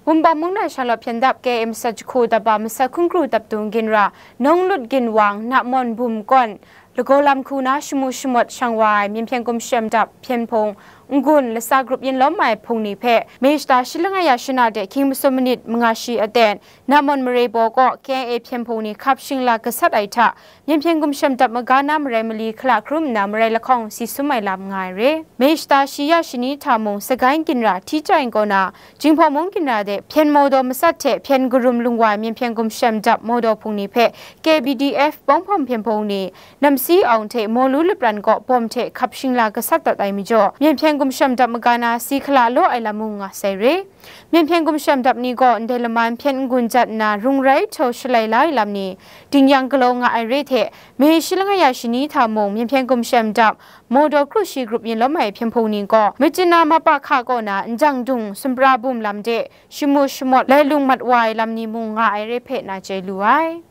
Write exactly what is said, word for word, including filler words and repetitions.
Wunpawng mung na shanglawt hpyen dap K M sat jahku dap a masat hkungkru dap dung ginra, Nonglut Ginwang, Namon Bum Kawn, Lagaw lam hku na shamu shamawt shang wa ai Myen Hpyen Gumshem Dap hpyen hpung, N-gun, Lasa grup yin lawm ai hpung ni hpe May shata shi langai ya shana de hkying masum manit manga shi aten, Namon Mare baw kaw K I A hpyen hpung ni hkap shingla gasat ai hta, Myen Hpyen Gumshem Dap maga na marai mali hkala hkrum nna marai lahkawng si sum ai lam nga ai re. May shata shi ya shani hta mung Sagai ginra Hti Chyai kaw na, Jinghpaw mung ginra de hpyen mawdaw masat hte hpyen karum lung wa ai Myen Hpyen Gumshem Dap mawdaw hpung ni hpe K B D F Bawng Hpawm hpyen hpung ni, Namsi Aung hte Mawlu Lapran kaw bawm hte hkap shingla gasat dat ai majaw, Myen Hpyen Gumshem Dap maga na si hkala law ai lam mung nga sai re. Myen Hpyen Gumshem Dap ni gaw ndai laman hpyen n-gun jat nna rung rai htau shalai la ai lam ni, ding yang galaw nga ai re hte, May shi langai ya shani hta mung Myen Hpyen Gumshem Dap, Mawdaw Kru Shi grup yin lawm ai hpyen hpung ni gaw, Myitkyina Mapakha kaw na Njang Dung sumra bum lam de shamu shamawt lai lung mat wa ai lam ni mung nga ai re hpe na chye lu ai.